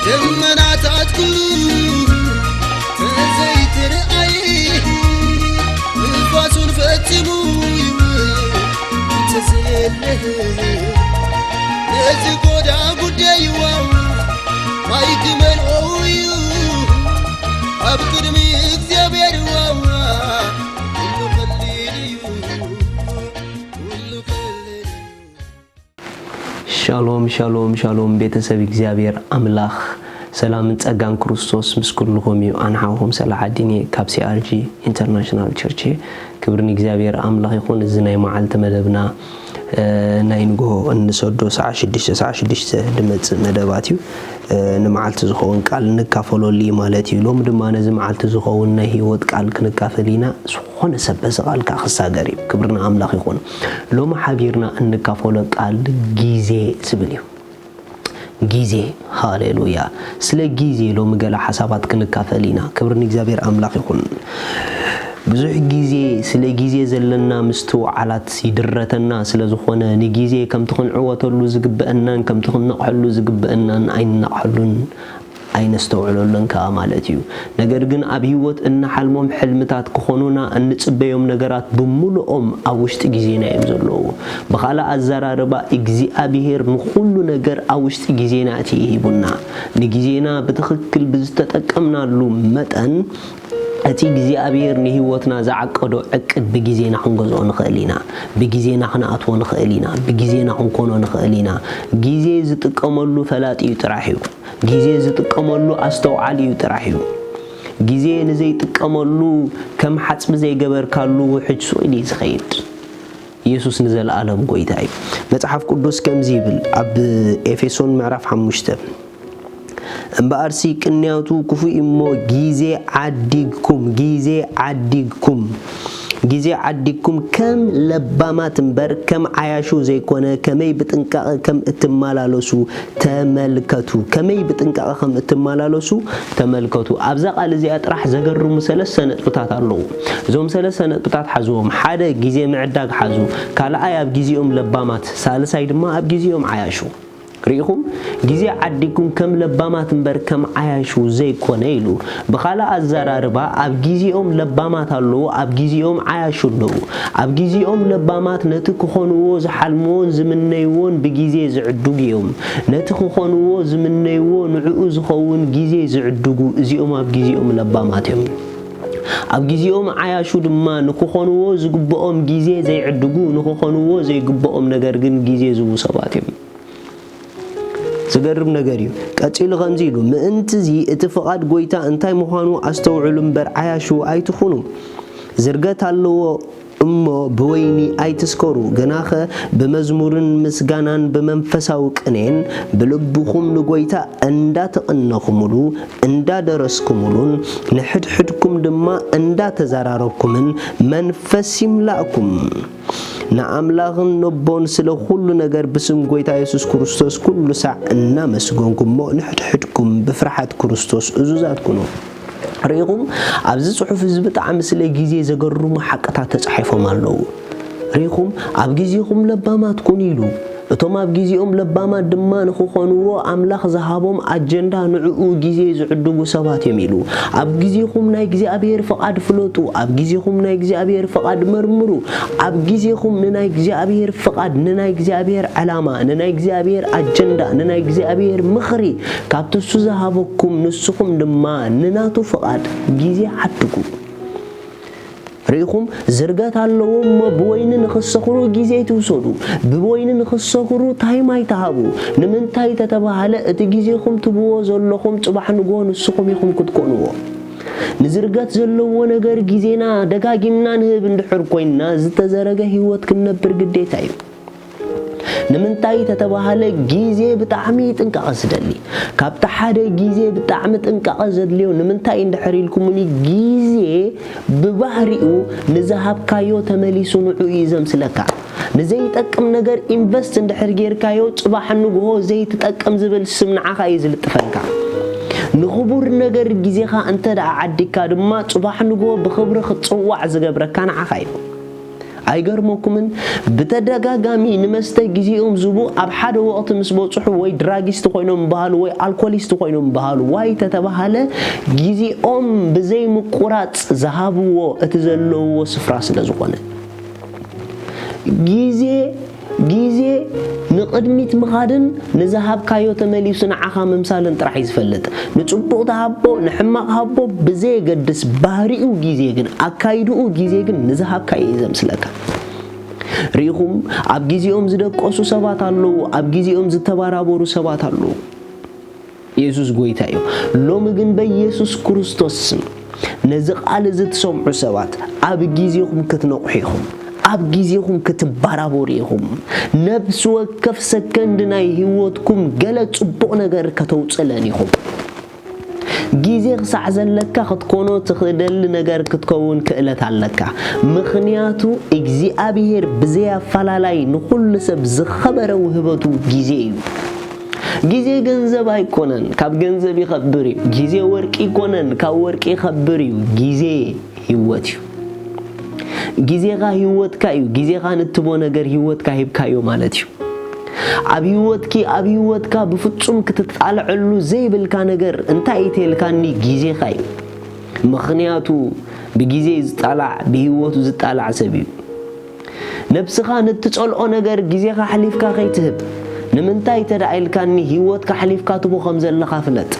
ደመናታት ኩሉ ተዘይትርኣይ፣ ንፋሱን ፈጺሙ ይውል እንተዘየለ፣ ነዚ ጎዳ ጉዳይዋ ማይ ክመልኦ እዩ ኣብ ቅድሚ እግዚኣብሔር ዋዋ። ኩሉ ቀሊል እዩ፣ ኩሉ ቀሊል እዩ። ሻሎም፣ ሻሎም፣ ሻሎም፣ ቤተሰብ እግዚኣብሔር ኣምላኽ፣ ሰላምን ጸጋን ክርስቶስ ምስ ኩልኹም እዩ። ኣነ ሓውኹም ሰላሓዲን እየ ካብ ሲ ኣር ጂ ኢንተርናሽናል ቸርች እየ። ክብሪ ንእግዚኣብሔር ኣምላኽ ይኹን። እዚ ናይ መዓልቲ መደብና፣ እ፣ ናይ ንግሆ እንሰዶ ሰዓት ሽዱሽተ፣ ሰዓት ሽዱሽተ ድመጽእ መደባት እዩ። እ፣ ንመዓልቲ ዝኸውን ቃል እንካፈለሉ እዩ ማለት እዩ። ሎሚ ድማ ነዚ መዓልቲ ዝኸውን ናይ ህይወት ቃል ክንካፈል ኢና። ዝኾነ ሰብ በዚ ቃል ከኣ ክሳገር እዩ። ክብሪ ንኣምላኽ ይኹን። ሎሚ ሓቢርና እንካፈሎ ቃል ግዜ ዝብል እዩ። ግዜ፣ ሃሌሉያ። ስለ ግዜ ሎሚ ገለ ሓሳባት ክንካፈል ኢና። ክብሪ ንእግዚኣብሔር ኣምላኽ ይኹን። ብዙሕ ግዜ ስለ ግዜ ዘለና ምስትውዓላት ይድረተና ስለ ዝኾነ፣ ንግዜ ከምቲ ክንዕወተሉ ዝግበአናን ከምቲ ክንነቕሐሉ ዝግበአናን ኣይንነቕሐሉን ኣይነስተውዕለሉን ከኣ ማለት እዩ። ነገር ግን ኣብ ህይወት እንሓልሞም ሕልምታት ክኾኑና እንጽበዮም ነገራት ብምሉኦም ኣብ ውሽጢ ግዜና እዮም ዘለዉ። ብኻልእ ኣዘራርባ፣ እግዚኣብሄር ንኹሉ ነገር ኣብ ውሽጢ ግዜና እቲ እዩ ሂቡና። ንግዜና ብትኽክል ብዝተጠቀምናሉ መጠን፣ እቲ እግዚኣብሄር ንህይወትና ዝዓቀዶ ዕቅድ ብግዜና ክንገዝኦ ንኽእል ኢና። ብግዜና ክንኣትዎ ንኽእል ኢና። ብግዜና ክንኮኖ ንኽእል ኢና። ግዜ ዝጥቀመሉ ፈላጢኡ ጥራሕ እዩ። ግዜ ዝጥቀመሉ ኣስተውዓሊኡ ጥራሕ እዩ። ግዜ ንዘይጥቀመሉ፣ ከም ሓጽቢ ዘይገበርካሉ ውሕጅ ስቕ ኢሉ እዩ ዝኸይድ። ኢየሱስ ንዘለኣለም ጐይታ እዩ። መጽሓፍ ቅዱስ ከምዚ ይብል፣ ኣብ ኤፌሶን ምዕራፍ ሓሙሽተ፣ እምበኣርሲ ቅንያቱ ክፉእ እዩ እሞ፣ ግዜ ዓዲግኩም፣ ግዜ ዓዲግኩም፣ ግዜ ዓዲግኩም፣ ከም ለባማት እምበር ከም ዓያሹ ዘይኮነ፣ ከመይ ብጥንቃቐ ከም እትመላለሱ ተመልከቱ። ከመይ ብጥንቃቐ ከም እትመላለሱ ተመልከቱ። ኣብዛ ቃል እዚኣ ጥራሕ ዘገርሙ ሰለስተ ነጥብታት ኣለዉ። እዞም ሰለስተ ነጥብታት ሓዝዎም። ሓደ፣ ግዜ ምዕዳግ ሓዙ። ካልኣይ፣ ኣብ ግዜኦም ለባማት። ሳልሳይ ድማ፣ ኣብ ግዜኦም ዓያሹ። ርኢኹም? ግዜ ዓዲግኩም ከም ለባማት እምበር ከም ዓያሹ ዘይኮነ ኢሉ። ብኻልእ ኣዘራርባ፣ ኣብ ግዜኦም ለባማት ኣለዉ፣ ኣብ ግዜኦም ዓያሹ ኣለዉ። ኣብ ግዜኦም ለባማት ነቲ ክኾንዎ ዝሓልምዎን ዝምነይዎን ብግዜ ዝዕድጉ እዮም። ነቲ ክኾንዎ ዝምነይዎ ንዕኡ ዝኸውን ግዜ ዝዕድጉ፣ እዚኦም ኣብ ግዜኦም ለባማት እዮም። ኣብ ግዜኦም ዓያሹ ድማ ንክኾንዎ ዝግብኦም ግዜ ዘይዕድጉ፣ ንክኾንዎ ዘይግብኦም ነገር ግን ግዜ ዝህቡ ሰባት እዮም። ዝገርም ነገር እዩ። ቀጺሉ ከምዚ ኢሉ፣ ምእንትዚ እቲ ፍቓድ ጐይታ እንታይ ምዃኑ ኣስተውዕሉ እምበር ዓያሹ ኣይትኹኑ። ዝርገት ኣለዎ እሞ ብወይኒ ኣይትስከሩ፣ ግናኸ ብመዝሙርን ምስጋናን ብመንፈሳዊ ቅኔን ብልብኹም ንጐይታ እንዳተቐነኹምሉ እንዳደረስኩምሉን ንሕድሕድኩም ድማ እንዳተዘራረብኩምን መንፈስ ይምላእኩም። ንኣምላኽን ነቦን ስለ ኩሉ ነገር ብስም ጐይታ የሱስ ክርስቶስ ኩሉ ሳዕ እናመስገንኩሞ ንሕድሕድኩም ብፍርሓት ክርስቶስ እዙዛት ኩኑ። ርኢኹም፣ ኣብዚ ጽሑፍ እዚ ብጣዕሚ ስለ ግዜ ዘገርሙ ሓቅታት ተጻሒፎም ኣለዉ። ርኢኹም፣ ኣብ ግዜኹም ለባማት ኩኑ ኢሉ። እቶም ኣብ ግዜኦም ለባማት ድማ ንኽኾንዎ ኣምላኽ ዝሃቦም ኣጀንዳ ንዕኡ ግዜ ዝዕድጉ ሰባት እዮም ኢሉ። ኣብ ግዜኹም ናይ እግዚኣብሔር ፍቓድ ፍለጡ፣ ኣብ ግዜኹም ናይ እግዚኣብሔር ፍቓድ መርምሩ፣ ኣብ ግዜኹም ንናይ እግዚኣብሔር ፍቓድ፣ ንናይ እግዚኣብሔር ዕላማ፣ ንናይ እግዚኣብሔር ኣጀንዳ፣ ንናይ እግዚኣብሔር ምኽሪ ካብቲ እሱ ዝሃበኩም ንስኹም ድማ ንናቱ ፍቓድ ግዜ ዓድጉ። ርኢኹም፣ ዝርገት ኣለዎ እሞ ብወይኒ ንኽሰኽሩ ግዜ ኣይትውሰዱ፣ ብወይኒ ንኽሰኽሩ ታይም ኣይትሃቡ። ንምንታይ ተተባህለ፣ እቲ ግዜኹም ትብዎ ዘለኹም ጽባሕ ንግሆ ንስኹም ኢኹም ክትኮንዎ። ንዝርገት ዘለዎ ነገር ግዜና ደጋጊምና ንህብ እንድሕር ኮይንና፣ ዝተዘረገ ህይወት ክንነብር ግዴታ እዩ። ንምንታይ ተተባህለ፣ ግዜ ብጣዕሚ ጥንቃቐ ዝደሊ። ካብቲ ሓደ ግዜ ብጣዕሚ ጥንቃቐ ዘድልዮ ንምንታይ እንድሕር ኢልኩምኒ፣ ግዜ ብባህሪኡ ንዝሃብካዮ ተመሊሱ ንዑ እዩ ዘምስለካ። ንዘይጠቅም ነገር ኢንቨስት እንድሕር ጌርካዮ፣ ጽባሕ ንግሆ ዘይትጠቅም ዝብል ስም ንዓኻ እዩ ዝልጥፈልካ። ንኽቡር ነገር ግዜኻ እንተ ደኣ ዓዲግካ ድማ፣ ጽባሕ ንግሆ ብኽብሪ ክትጽዋዕ ዝገብረካ ንዓኻ እዩ። ኣይገርመኩምን? ብተደጋጋሚ ንመስተ ግዜኦም ዝቡ ኣብ ሓደ ወቕቲ ምስ በጽሑ፣ ወይ ድራጊስት ኮይኖም በሃሉ ወይ ኣልኮሊስት ኮይኖም በሃሉ፣ ዋይ ተተባሃለ፣ ግዜኦም ብዘይ ምቁራጽ ዝሃብዎ እቲ ዘለውዎ ስፍራ ስለ ዝኾነ። ግዜ ግዜ ንቕድሚት ምኻድን ንዝሃብካዮ ተመሊሱ ንዓኻ ምምሳልን ጥራሕ እዩ ዝፈልጥ። ንጽቡቕ ትሃቦ ንሕማቕ ሃቦ ብዘየገድስ፣ ባህሪኡ ግዜ ግን፣ ኣካይድኡ ግዜ ግን ንዝሃብካዮ እዩ ዘምስለካ። ርኢኹም፣ ኣብ ግዜኦም ዝደቀሱ ሰባት ኣለዉ፣ ኣብ ግዜኦም ዝተባራበሩ ሰባት ኣለዉ። የሱስ ጎይታ እዩ። ሎሚ ግን በየሱስ ክርስቶስ ስም ነዚ ቃል እዚ ትሰምዑ ሰባት፣ ኣብ ግዜኹም ክትነቕሑ ኢኹም። ኣብ ግዜኹም ክትበራበሩ ኢኹም። ነፍሲ ወከፍ ሰከንድ ናይ ህይወትኩም ገለ ጽቡቕ ነገር ከተውጽለን ኢኹም። ግዜ ክሳዕ ዘለካ ክትኮኖ ትኽእለሉ ነገር ክትከውን ክእለት ኣለካ። ምኽንያቱ እግዚኣብሔር ብዘይ ኣፈላላይ ንኹሉ ሰብ ዝኸበረ ውህበቱ ግዜ እዩ። ግዜ ገንዘብ ኣይኮነን፣ ካብ ገንዘብ ይኸብር እዩ። ግዜ ወርቂ ኣይኮነን፣ ካብ ወርቂ ይኸብር እዩ። ግዜ ህይወት እዩ። ግዜኻ ህይወትካ እዩ። ግዜኻ ንትቦ ነገር ህይወትካ ሂብካዮ ማለት እዩ። ኣብ ህይወትኪ፣ ኣብ ህይወትካ ብፍጹም ክትጣልዐሉ ዘይብልካ ነገር እንታይ እዩ ተልካኒ? ግዜኻ እዩ። ምኽንያቱ ብግዜ ዝጣላዕ ብህይወቱ ዝጣላዕ ሰብ እዩ። ነብስኻ ንትጸልኦ ነገር ግዜኻ ኣሕሊፍካ ከይትህብ። ንምንታይ ተደኣ ኢልካኒ ህይወትካ ኣሕሊፍካ ትቦ ከም ዘለኻ ፍለጥ።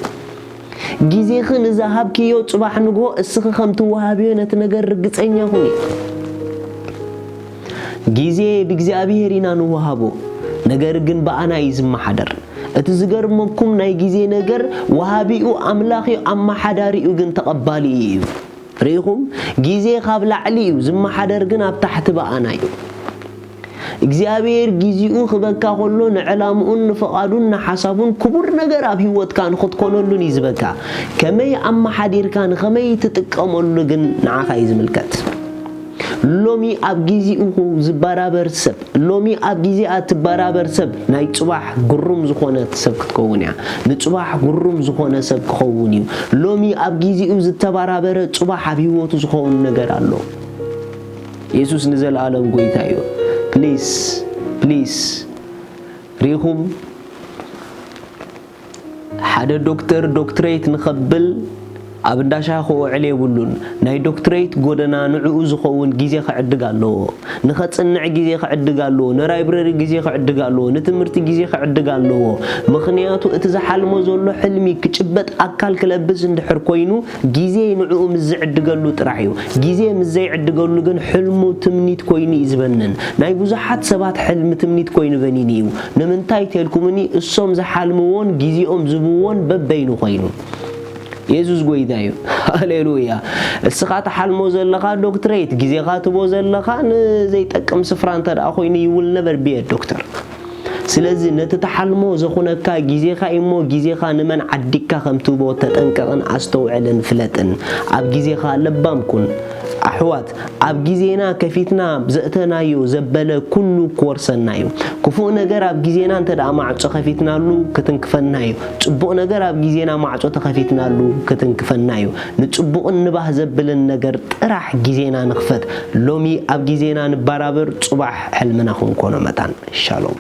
ግዜኺ ንዝሃብክዮ ጽባሕ ንግሆ እስኺ ከም ትወሃብዮ ነቲ ነገር ርግጸኛ ኩኒ። ግዜ ብእግዚኣብሔር ኢና ንወሃቦ፣ ነገር ግን ብኣና እዩ ዝመሓደር። እቲ ዝገርመኩም ናይ ግዜ ነገር ወሃቢኡ ኣምላኽ እዩ፣ ኣመሓዳሪኡ ግን ተቐባሊኡ እዩ። ርኢኹም፣ ግዜ ካብ ላዕሊ እዩ ዝመሓደር፣ ግን ኣብ ታሕቲ ብኣና እዩ። እግዚኣብሔር ግዜኡ ክበካ ከሎ ንዕላምኡን ንፍቓዱን ንሓሳቡን ክቡር ነገር ኣብ ህይወትካ ንኽትኮነሉን እዩ ዝበካ። ከመይ ኣመሓዲርካ ንኸመይ ትጥቀመሉ ግን ንዓኻ እዩ ዝምልከት። ሎሚ ኣብ ግዜኡ ዝበራበር ሰብ፣ ሎሚ ኣብ ግዜኣ ትበራበር ሰብ ናይ ጽባሕ ግሩም ዝኾነት ሰብ ክትከውን እያ። ንጽባሕ ግሩም ዝኾነ ሰብ ክኸውን እዩ። ሎሚ ኣብ ግዜኡ ዝተበራበረ ጽባሕ ኣብ ህይወቱ ዝኸውን ነገር ኣሎ። የሱስ ንዘለኣለም ጎይታ እዩ። ፕሊስ፣ ፕሊስ፣ ሪኹም ሓደ ዶክተር ዶክትሬት ንኸብል ኣብ እንዳሻ ክውዕል የብሉን። ናይ ዶክትሬት ጎደና ንዕኡ ዝኸውን ግዜ ክዕድግ ኣለዎ። ንኸጽንዕ ግዜ ክዕድግ ኣለዎ። ንላይብረሪ ግዜ ክዕድግ ኣለዎ። ንትምህርቲ ግዜ ክዕድግ ኣለዎ። ምኽንያቱ እቲ ዝሓልሞ ዘሎ ሕልሚ ክጭበጥ ኣካል ክለብስ እንድሕር ኮይኑ ግዜ ንዕኡ ምስ ዝዕድገሉ ጥራሕ እዩ። ግዜ ምስ ዘይዕድገሉ ግን ሕልሙ ትምኒት ኮይኑ እዩ ዝበንን። ናይ ብዙሓት ሰባት ሕልሚ ትምኒት ኮይኑ በኒኑ እዩ። ንምንታይ ተልኩምኒ እሶም ዝሓልምዎን ግዜኦም ዝብዎን በበይኑ ኮይኑ። የሱስ ጎይታ እዩ። ሃሌሉያ። እስኻ ትሓልሞ ዘለኻ ዶክትሬት ግዜኻ ትቦ ዘለኻ ንዘይጠቅም ስፍራ እንተ ደኣ ኮይኑ ይውል ነበር ብየ ዶክተር። ስለዚ ነቲ ትሓልሞ ዘኹነካ ግዜኻ እሞ ግዜኻ ንመን ዓዲግካ ከም ትህቦ ተጠንቀቕን ኣስተውዕልን ፍለጥን። ኣብ ግዜኻ ለባም ኩን። ኣሕዋት ኣብ ግዜና ከፊትና ዘእተናዮ ዘበለ ኩሉ ክወርሰና እዩ። ክፉእ ነገር ኣብ ግዜና እንተ ደኣ ማዕጾ ከፊትናሉ ክትንክፈና እዩ። ጽቡቕ ነገር ኣብ ግዜና ማዕጾ ተኸፊትናሉ ክትንክፈና እዩ። ንጽቡቕን ንባህ ዘብልን ነገር ጥራሕ ግዜና ንኽፈት። ሎሚ ኣብ ግዜና ንበራበር፣ ጽባሕ ሕልምና ክንኮኖ መታን። ሻሎም።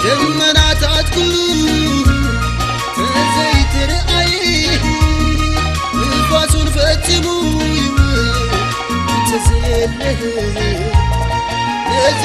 ደመናታት ኩሉ ተዘይትርኣይ፣ ንፋሱን ፈጺሙ ይውል እንተዘየለ፣ ነዚ